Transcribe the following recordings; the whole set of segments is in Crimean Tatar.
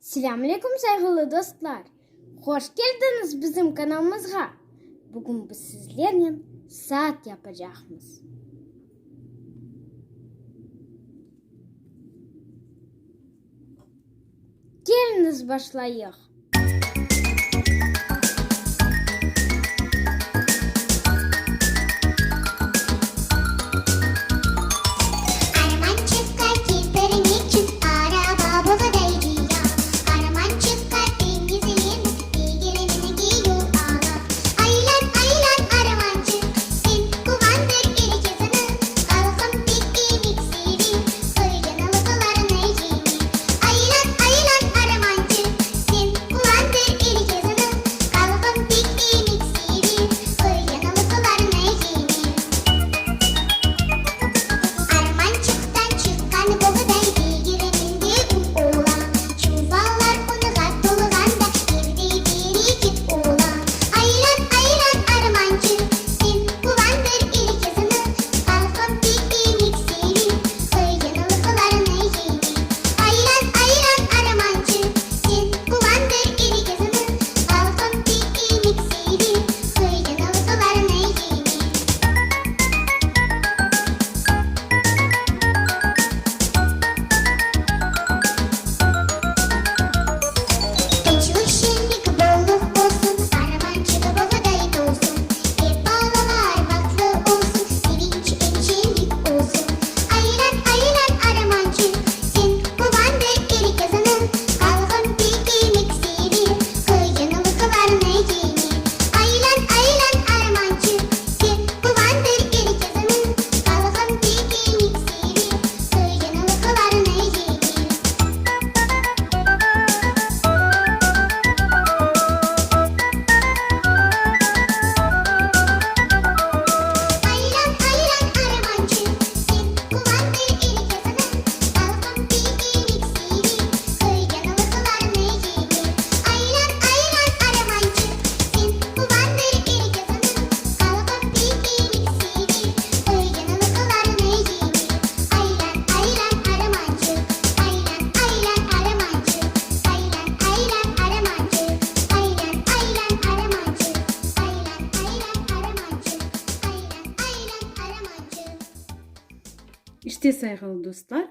Selâm aleyküm sayğılı dostlar! Hoş keldiñiz bizim kanalımızğa! Bugün biz sizlernen saat yapacaqmız. Keliñiz başlayıq! Armançıqqa ketirmek içün araba boğday cıya. Armançıqqa teñizlenip degirmenge yol ala. Aylan, aylan, armançıq, sen quvandır er kesni. Halqım pek emek seve, qıyınlıqlarnı yeñe. Aylan, aylan, armançıq, sen quvandır er kesni. Halqım pek emek seve, qıyınlıqlarnı yeñe. Armançıqtan çıqqan boğday degirmende un ola. Çuvallar unğa tolğanda evde bereket ola. Aylan, aylan, armançıq, sen quvandır er kesni. Halqım pek emek seve, qıyınlıqlarnı yeñe. Aylan, aylan, armançıq, sen quvandır er kesni. Halqım pek emek seve, qıyınlıqlarnı yeñe. Tınçlıq, şeñlik, bollıq olsun, Armançıq boğday tolsun. Ep balalar bahtlı olsun, Sevinç em şeñlik olsun. Aylan, aylan, armançıq, Sen quvandır er kesni. Halqım pek emek seve, Qıyınlıqlarnı yeñe. Aylan, aylan, armançıq, Sen quvandır er kesni. Halqım pek emek seve, Qıyınlıqlarnı yeñe. Aylan, aylan, armançıq, sen quvandır er kesni. Halqım pek emek seve, qıyınlıqlarnı yeñe. Aylan, aylan, armançıq, sen quvandır er kesni. Halqım pek emek seve, qıyınlıqlarnı yeñe. Aylan, aylan, armançıq, aylan, aylan, armançıq, aylan, aylan, armançıq, aylan, aylan, armançıq, aylan, aylan, armançıq, aylan, aylan, armançıq. İşte, sayğılı dostlar,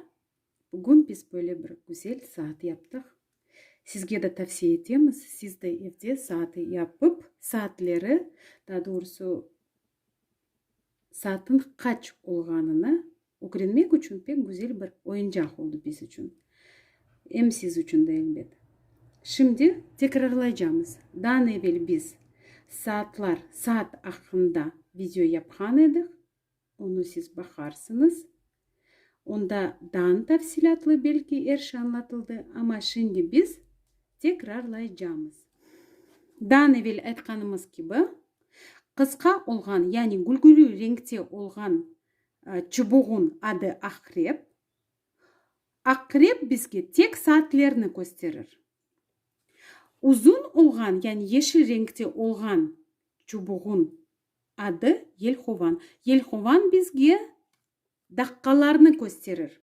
bugün biz böyle bir güzel saat yaptıq. Sizge de tavsiye etemiz, siz de evde saat yapıp, saatleri, daa doğrusı, saatın qaç olğanını ögrenmek içün pek güzel bir oyuncaq oldı biz içün. Em siz içün de, elbet. Şimdi tekrarlaycamız. Daa evel biz saatlar, saat aqqında video yapqan edik. Onı siz baqarsıñız. Onda daa tafsilâtlı belki er şey añlatıldı, amma şimdi biz tekrarlaycamız. Daa evel aytqanımız kibi, qısqa olğan, yani gülgülü renkte olğan çubuğın adı aqrep. Aqrep bizge tek saatlerni kösterir. Uzun olğan, yani yeşil renkte olğan çubuğın adı yelhovan. Yelhovan bizge daqqalarnı kösterir.